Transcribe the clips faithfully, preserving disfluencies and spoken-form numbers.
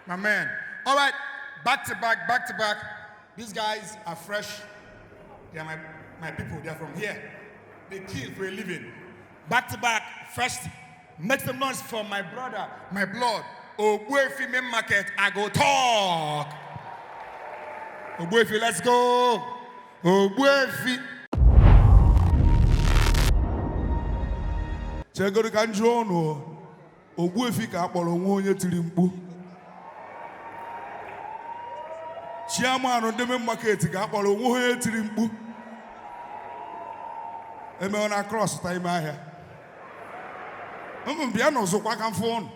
My man. All right. Back to back, back to back. These guys are fresh. They are my, my people. They are from here. They kill for a living. Back to back. First, make some noise for my brother, my blood. Ogbuefi main market, I go talk. Ogbuefi, let's go. Ogbuefi. Chegodu ka m jụọ unu. Ogbuefi ka a kpọrọ, onwe onye tiri mkpu. Chairman ndị main market ka a kpọrọ, onwe onye tiri mkpu. Eme ọ na cross ta ime ahịa. Ụmụ bịa n'ụzọkwa ka m fụ unu.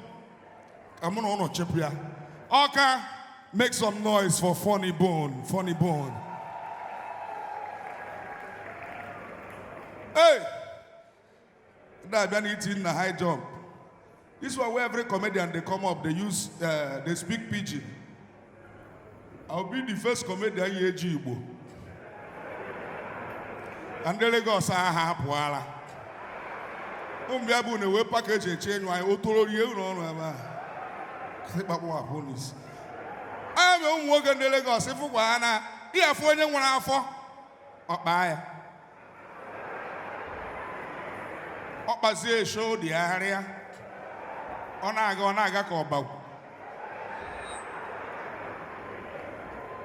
Ka mụ na unu chịpụ ya. Ọka, make some noise for Funny Bone, Funny Bone. Hey! Ndị abịa na iti na high jump. This one where every comedian they come up, they use, uh, they speak pidgin. I'll be the first comedian ye Igbo. And the Lagos aha apụala. Ụmụ ya bụ na-ewe package eche enyu anyị, otoro rie ụlọ ọrụ ebe a. Sị kpakpọ akpụ n'isi. Anya ụmụ nwoke ndị Lagos, ịfụkwa ha na, ihe afọ onye nwere afọ, ọkpa ya. Ọ kpazie show dị agharịa. Ọ na-aga, ọ na-aga ka ọbagwu.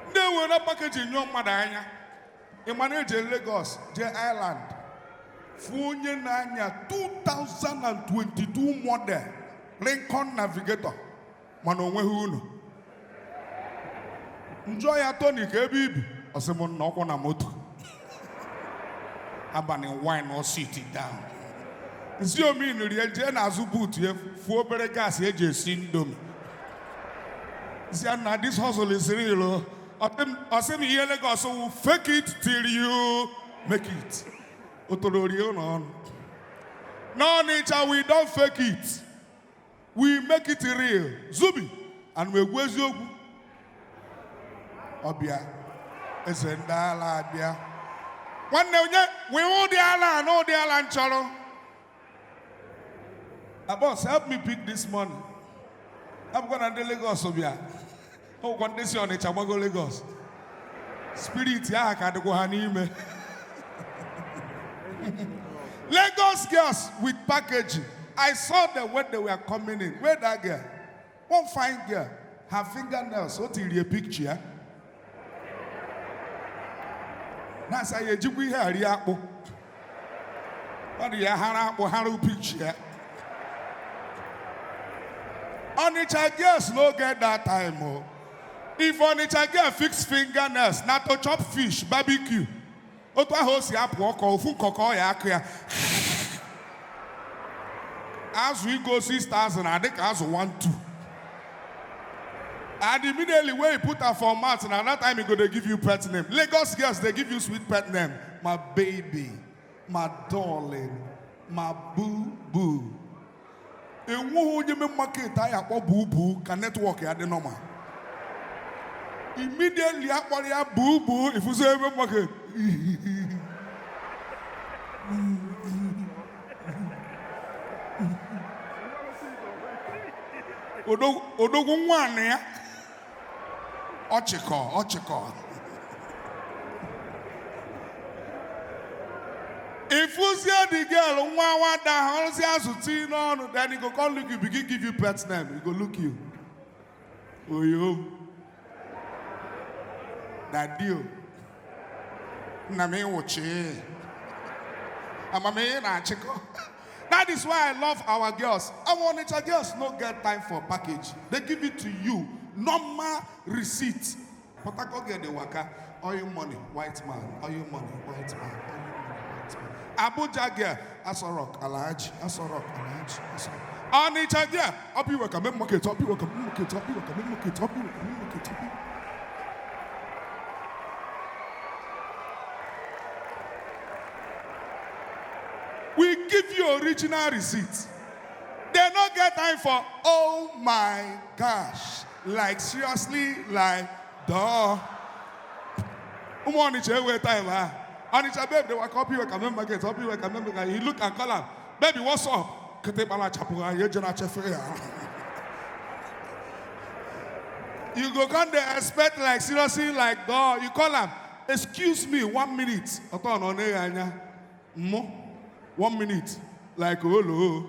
Ndị ewe na package nyụọ mmadụ anya. Ị ma na eje Lagos, jee Ireland. Fụ onye na-anya two thousand and twenty-two model Lincoln Navigator. Mana o nweghị unu. Njọ ya, Tony, ka ebe ibi? Ọ sị m, "Nna, ọkwụ na moto." Abalị wine or sit down. Nsi omi nri ya, jee n'azụ boot ya, fụ obere gas eji esi Indomie. Nsi ya, "Nna, this hustle is real o." Ọ sị m, ọ sị m, "Ihe Lagos wụ fake it till you make it." Otoro rie ụlọ ọrụ. N'Ọnịcha, we don't fake it. We make it real. Zubi, ana m ekwu eziokwu. Ọbịa, eze ndị ala abịa. Nwanne onye, we ụdị ala na ụdị ala nchọrọ. Ah, boss, help me pick this money. Abụkwa na ndị Lagos bịa. Ọkwa ndị si Ọnịcha gbago Lagos. Spirit ahụ ka dịkwa ha n'ime. Lagos girls with packaging. I saw them when they were coming in. Where that girl? One fine girl. Her fingernails, o tiri a picture ya. Na-asa ya ejikwa ihe a rie akpụ. Ọ dị ya hara akpụ, hara picture ya. Onitsha girls no get that time o. If Onitsha girl fix fingernails, na to chop fish, barbecue. Otu ahụ o si apụ ọkọ, ofu nkọkọ ya akụ ya. Azụ igo six thousand, adị ka azụ one two. And immediately when you put her for mat, na that time he go dey give you pet name. Lagos girls, they give you sweet pet name. My baby, my darling, my boo boo. Enweghị onye main market a ya akpọ boo boo ka network ya dị normal. Immediately a kpọrọ ya boo boo, ifuzo ebe market. Odogwu, odogwu nwanne ya. Ọ chịkọ, ọ chịkọ. Ifuzie the girl, nwa nwada ahụ, ọrụzie azụ tii n'ọnụ, then he go come look you, begin give you pet name, he go look you. Oyo. Daddy o. Nna m ịwụchi. Amamihe na-achịkọ. That is why I love our girls. Our Onitsha girls no get time for package. They give it to you. Normal receipt. Port Harcourt girl dey waka. Oil money, white man. Oil money, white man. Oil money, white man. Abuja girl, Aso Rock, Alhaji. Aso Rock, Alhaji. Aso Rock. Onitsha girl, Obi Waka, main market, Obi Waka, main market, Obi Waka, main market, Obi Waka, main market, Obi. We give you original receipt. They no get time for, "Oh my gosh." Like, seriously, like, duh. Ụmụ Onitsha ewe time ha. Onitsha babe, they were copy work, remember get, copy work, remember get. He look and call am, "Baby, what's up?" Kete bala chapu ya, ye jena chefe ya. You go come dey expect, like, seriously, like, door. You call am, "Excuse me, one minute." Ọtọ nọ na-eghe anya. Mo, one minute. Like, "Hello."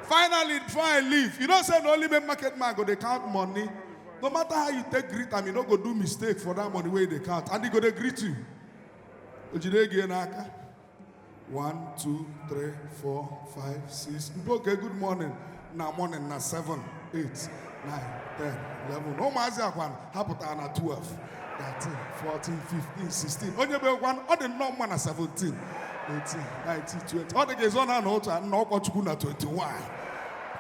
Finally, before I leave, you know say na only main market man go dey count money. No matter how you take greet am, you no go do mistake for that money wey you dey count, and he go dey greet you. O jide gị n'aka. One, two, three, four, five, six. People, okay, good morning. Na morning na seven, eight, nine, ten, eleven. Ụmụazị akwa ha pụtara na twelve, thirteen, fourteen, fifteen, sixteen. Onye be kwan, ọ dị nnọọ mma na seventeen, eighteen, nineteen, twenty. Ọ dị gị zọ na na otu a, nna ụkọchukwu na twenty-one,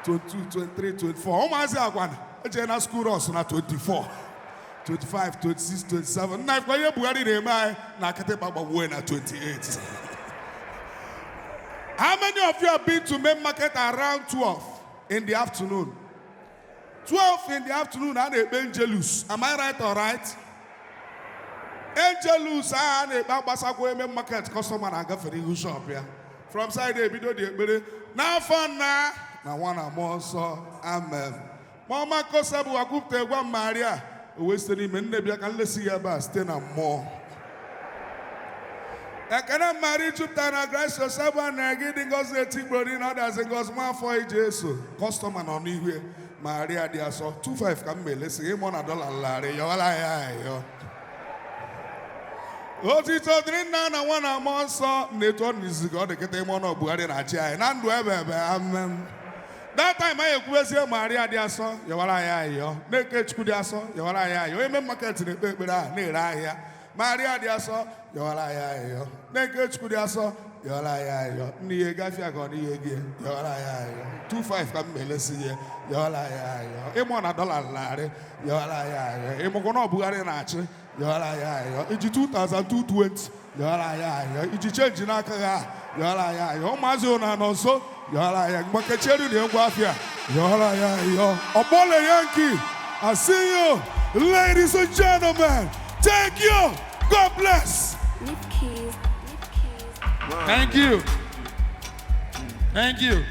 twenty-two, twenty-three, twenty-four. Ụmụazị akwa eje na school runs na twenty-four, twenty-five, twenty-six, twenty-seven. Nna, kwa ihe Buhari na-eme anyị na akịtịkpa gbagbuo na twenty-eight. How many of you have been to main market around twelve in the afternoon? Twelve in the afternoon, a na-ekpe Angelus. Am I right or right? Angelus a na-ekpe agbasakwa main market, customer na-agafere ihu shop ya. From side ebido dị ekpere, "N'afa Nna na Nwa na Mmụọ Nsọ, amen." Ma ọma kosa bụ akwupụta gwa Maria, o wee site n'ime nne bịa ka nlesi ya ebe a site na mmụọ. Ekene Maria jupụtara na grace, Joseph bụ nna gị, dị ngọzi n'etiti mkpụrụ niile, ọ dịazị ngọzi nwa afọ ị Jesu. Customer nọ n'ihu ya, Maria dị asọ, two five ka m ma elesi gị, ịmụ na dọla larị, yọwara ya ayọ. Otito dịrị Nna na Nwa na Mmụọ Nsọ, na etu ọ n'izi ka ọ dị kịta, ịmụ na Buhari na-achị anyị na ndụ ebe ebe, amen. That time anyị ekwubezie Maria dị asọ, yọwara ya ayọ. Neke Chukwu dị asọ, yọwara ya ayọ. Eme market na-ekpe ekpere a, na-ere ahịa. Maria dị asọ, yọwara ya ayọ. Neke Chukwu dị asọ, yọwara ya ayọ. Nne ya gafia ka ọ n'ihe gị, yọwara ya ayọ. Two five ka m ma elesi ya, yọwara ya ayọ. Ịmụ na dọla larị, yọwara ya ayọ. Ịmụkwa na Buhari na-achị, yọwara ya ayọ. Iji two thousand two twenty, yọwara ya ayọ. Iji change n'aka gị a, yọwara ya ayọ. Ụmụazị ụnụ anọ nso, yọwara ya. Mgbakechielu na egwu afịa, yọwara ya ayọ. Ọkpọle Yankee, I see you. Ladies and gentlemen, thank you. God bless. Leave keys. Leave keys. Thank you. Thank you.